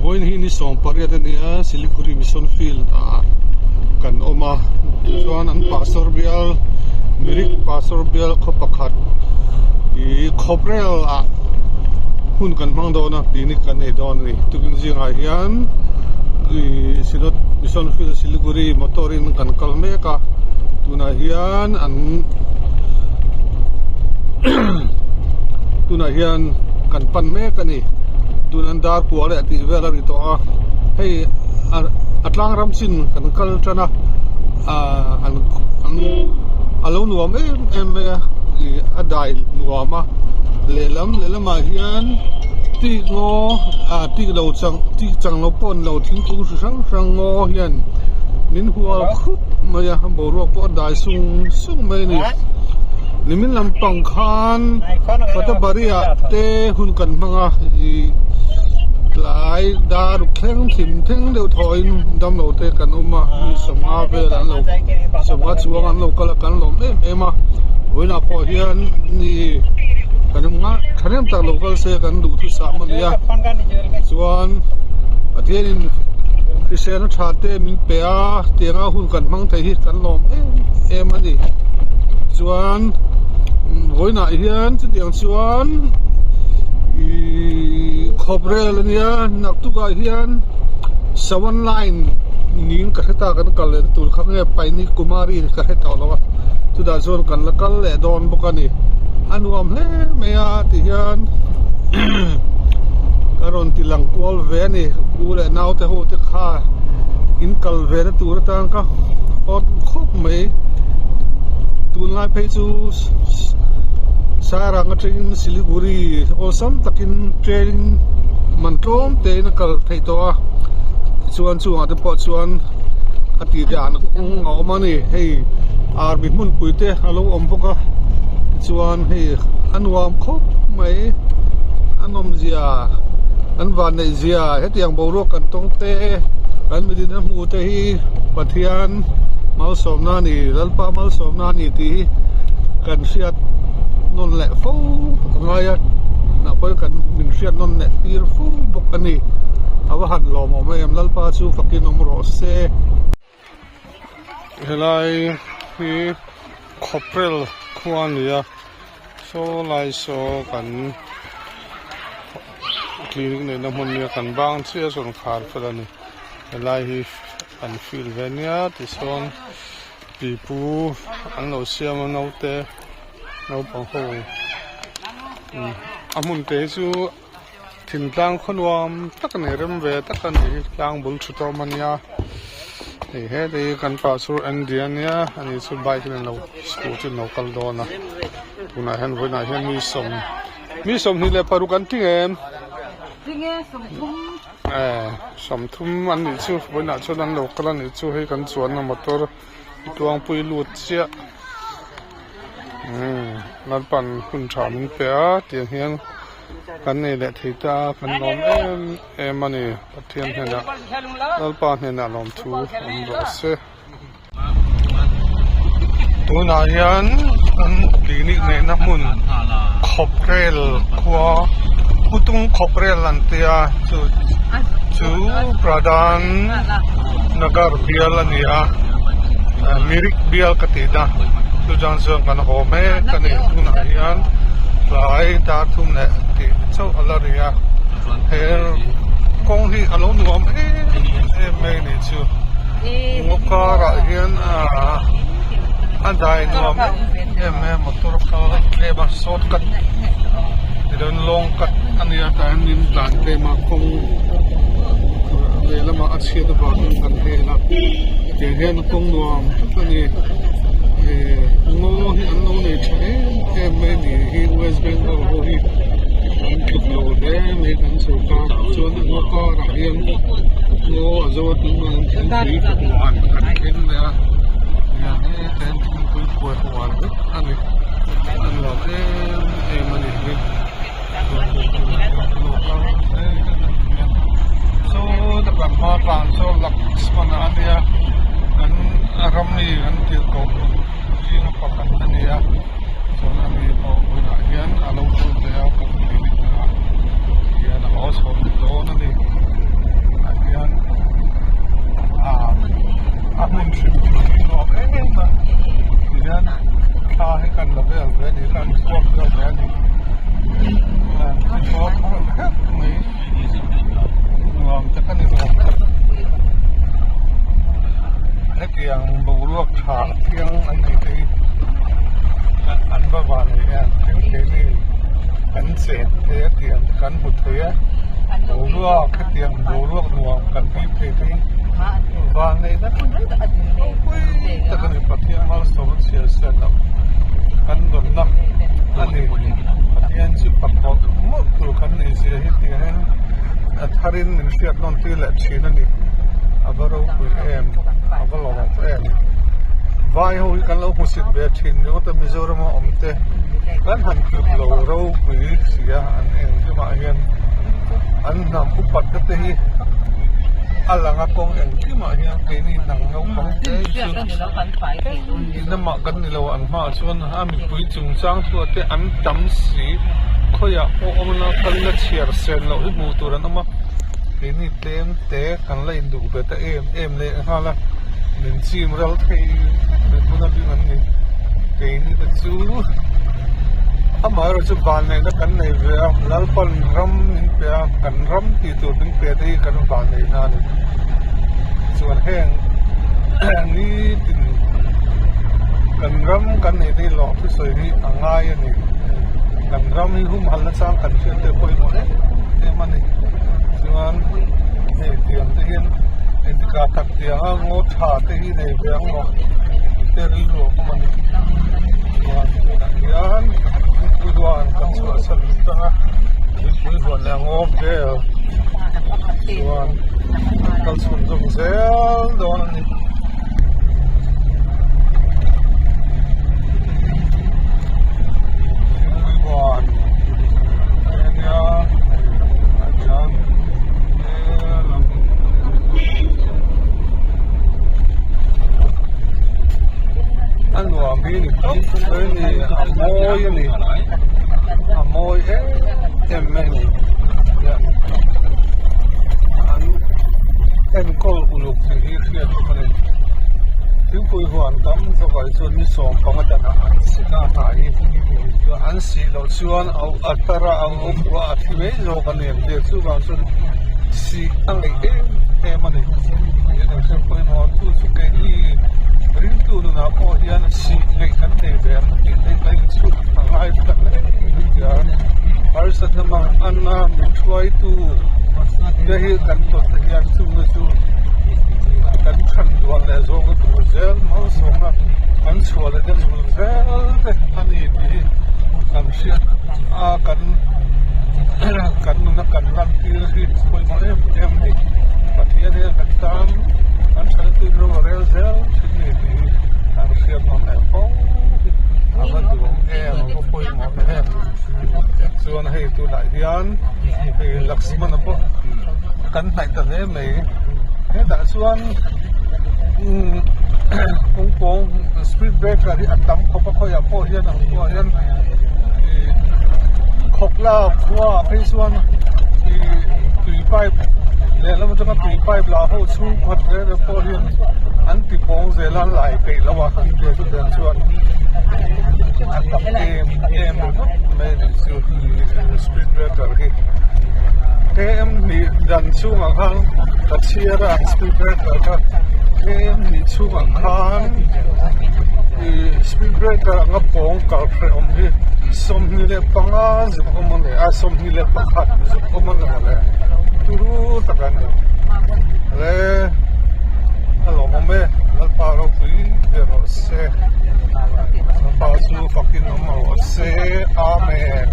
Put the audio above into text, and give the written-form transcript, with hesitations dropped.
Vawiin hi ni 18 a ni a Siliguri Mission Field ah kan awm a tichuan an pastor bial Mirik pastor bial khaw pakhat ih khawprel ah hun kan hmang dawn a clinic kan nei dawn a ni tukin zingah hian ih Synod Mission Field Siliguri motor in kan kal mek a tunah hian an tunah hian kan pan mek a ni tun an dar kua leh tih vel a ri tawh a hei a tlang ram chin kan kal tan a ahh an an a lo nuam em em mai a ih a dai nuam a lehlam lehlamah hian tik ngaw ah tik lo chang tik chang lo pawh ni lo thingkung chi hrang hrang ngaw hian min hual khup mai a boruak pawh a dai sung sung mai a ni nimin lampang khan Patabari ah te hun kan hmang a ih tlai dar thleng thim thleng deuh thawhin damlo te kan awm a mi sawmnga vel an lo sawmnga chuang an lo kal a kan lawm em em a vawiinah pawh hian ih kan thahnem tak lo kal se kan duhthusam a ni a chuan Pathianin hriselna tha te min pe a tianga hun kan hmang thei hi kan lawm em em a ni chuan vawiinah hian chutiang chuan ihh khawp rel a nia naktukah hian seven line niin ka hre ta kan kal leh na tur kha nge paini kumari ka hre tawh lo a chutah chuan kan la kal leh dawn bawk a ni a nuam hle mai a ti hian ka rawn ti lang kual ve a ni u leh nau te ho te kha in kal ve na tur atan ka awt khawp mai tunlai phei chu Sairang atangin Siliguri awlsam takin train man tlawm te in a kal theih tawh a tichuan chungah te pawh chuan a tih dan a awm a ni hei army hmunpui te a lo awm bawk a tichuan hei a nuam khawp mai a nawmzia an vanneih zia hetiang boruak kan tawng te kan mitin a hmu te hi Pathian malsawmna a ni Lalpa malsawmna a ni tih hi kan hriat nawn leh fo a ngai a tunah pawh kan min hriat nawn leh tir fo bawk a ni a va han lawmawm em Lalpa chu fakin awm rawh se. Helai hi khawprel khua a ni a saw lai saw kan clinic neihna hmun nia kan bang chiah a rawn khar fel a ni helai hi an field ve nia tichuan pipu an lo siam a naute naupang ho a hmun te hi chu thingtlang khaw nuam tak a ni rem ve tak a ni tlang bul thu tawm a nia hei heti hi kan pa chu Andy a nia ani chu bike in a lo scooty in a lo kal dawn a tunah hian vawiinah hian mi sawm mi 26 an ti ngem 30 an nih chu vawiinah chuan an lo kal a nih chu hei kan chuanna motor tuangpui lut chiah umm Lalpa'n hun tha min pe a tiang hian kan nei leh thei ta a kan lawm em em a ni Pathian hnenah Lalpa hnenah lawmthu awm rawh se. Tunah hian an clinic neihna hmun Khawprel khua Putung Khawprel an tia chu chu Pradhan Nagar bial a ni a Mirik bial ka tih na chu chuan chuan kan haw mek a ni tunah hian tlai dar thum leh tih chauh a la ri a he kawng hi a lo nuam em em mai a ni chu. Ngaw karah hian ahh a dai nuam em em mai a motor kha tlem a short cut tichuan long cut a nia tah hian min tlan tlem a kawng lehlamah a chhiat avangin kan hel a tiang hian kawng nuam tak a ni ihh ngaw hi an lo nei tha em em mai a ni hi west bengal ho hi an tluk lo hle mai kan sorkar chuan ngaw karah hian. Ngaw a zo a tunah hian thingpui huan kan thleng leh a hian hetah hian thingpui huan huan vek a ni a nuam em em a ni hi saw ta kan hma tlan saw Laxman a nia kan ram mi kan tirhkoh zinga pakhat a ni a chuan a ni pawh hunah hian a lo kal ve a kan clinic ah hian a haw chho leh dawn a ni. Kan hmu thei e. Boruak hetiang boruak nuam kan hip thei te hi vanneihna ropui tak a ni. Pathian malsawmna chhiar sian loh kan dawnna a ni. Pathian chu fak mawlh mawlh tur kan nih zia hi tiang hian a tharin min hriat nawn tir leh thin a ni. A va ropui em, a va lawm em. Vai ho hi kan lo hmusit ve thin ringawt a Mizorama awm te kan han tluk lo ropui si a an engkimah hian an hnam upat na te hi a lang a kawng engkimah hian keini hnam naupang te hi chu engtinamah kan ni lo an hmaah chuan a mipui chungchang thu te an tam si khawiah pawh awm ila kal ila chhiar sen loh hi hmuh tur an awm a keini tlem te kan la induh ve ta em em leh nghal a min chim ral thei vek mai hmun a bing an ni keini te chu amaherawh chu vanneihna kan nei ve a Lalpan ram min pe a kan ram tih tur min pe te hi kan vanneihna a ni chuan heng nitin kan ram kan neih te hi lawng thusawi hi a ngai a ni kan ram hi humhalh na chang kan hriat te pawimawh em em a ni chuan hei tiang te hian engtikah tak tianga ngaw tha te hi nei ve ang maw te rilru a awm a ni chuan tunah hian thingpui huan kan chhuahsan tang a thingpui huan leh a ngaw vel chuan kal chhun zawm zel dawn a ni. Thingpui huan a nia ah hian a nuam hi ni tawp mai a ni a mawi a ni a mawi em em mai a ni an enkawl uluk tih hi hriat awm a ni thingpui huan tam zawkah hi chuan ni sawmpanga danah an sik a hnai hi an sih loh chuan a tar a a awm a a thi mai zawk a ni ang vel chuvang chuan sih a ngaih em em a ni tih a hriat pawimawh a chu chu keini ringtu nunah pawh hian sih ngaih kan nei ve ang tih te ka inchhut a ngai ta hle mai a harsatna mang ana min hruaitu te hi kan tawn te hian chungte chu kan chhan duan leh zawng a tur zel malsawmna kan chhuah leh te zul zel te a ni tih hi kan hriat a kan kan nuna kan lan tir hi pawimawh em em a ni Pathian hian kan tan kan tha lutuk ro a rel zel thin a ni tih hi kan hriat nawn leh fo hi a va duhawm em a va pawimawh em chuan hei tunah hian hei Lakshmana pawh kan hnaih ta hle mai hetah chuan umm kawng pawng speed breaker hi a tam khawp a khawiah pawh hian ang khuaah hian ih khawkla khua ah phei chuan ih tui pipe lehlam atanga tui pipe lah ho chhungkhat reng reng pawh hian an ti pawng zel a an lai peih lo a chutiang chuan a tam em em ringawt mai a nih chu speed breaker hi km hnih dan chhungah khan ka chhiar a an speed breaker kha km hnih chhungah khan ih speed breaker anga pawng kal hrehawm hi 25 zuk awm a ni a 21 zuk awm a ni mawle turu tak a ni le a lawmawm e Lalpa ropui ber rawh se Lalpa chu fakin awm rawh se Amen.